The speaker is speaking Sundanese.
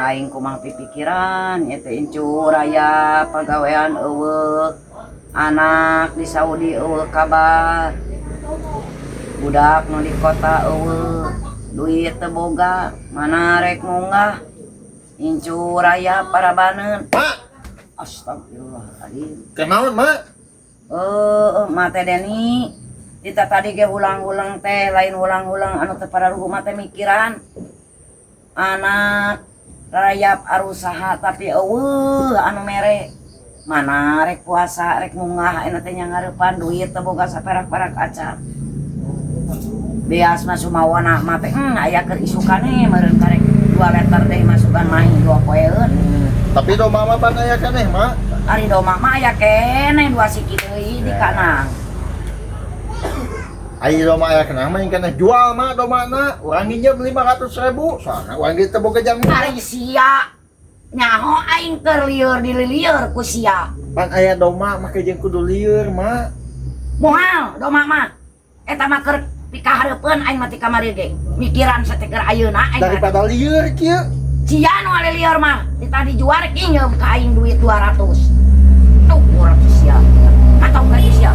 Aing kumaha pipikiran ieu teh, incu raya pagawean euweuh, anak di Saudi euweuh kabar, budak nu di kota euweuh, duit teu boga, mana rek munggah, incu raya parabaneun. Mak, Astagfirullahaladzim. Kenaon, Mak? Eh, mate Deni, kita tadi ge hulang-hulang teh, lain hulang-hulang anu teu pararugu mate, mikiran anak rayap arusaha tapi euweuh anu mere. Mana rek puasa, rek munggah ayeuna teh, nyangareupan duit teu boga saperak-perak acan. Beas mah sumawana mah teh aya keur isukane meureun karek 2 liter deui masukan mahi 2 poeun. Tapi domba mah pan aya keneh, Mak. Ari domba mah aya keneh 2 siki deui di kanang. Ari domba aya keneh mah yang keneh jual, Mak, dombana. Urang nginjem 500 ribu. Soalnya urang ge teu boga jang. Ari sia nyaho aing keur lieur dililieur ku sia. Pan aya domba make jeung kudu lieur, Mak. Moal domba mah. Eta mah keur pikahareupeun aing mah ti kamari ge. Mikiran sateker ayeuna aing mah. Daripada lieur kieu. Sia nu lieur mah di tadi jual rek nginjem ka aing duit 200. Tuh kurang sia. Atau ka sia.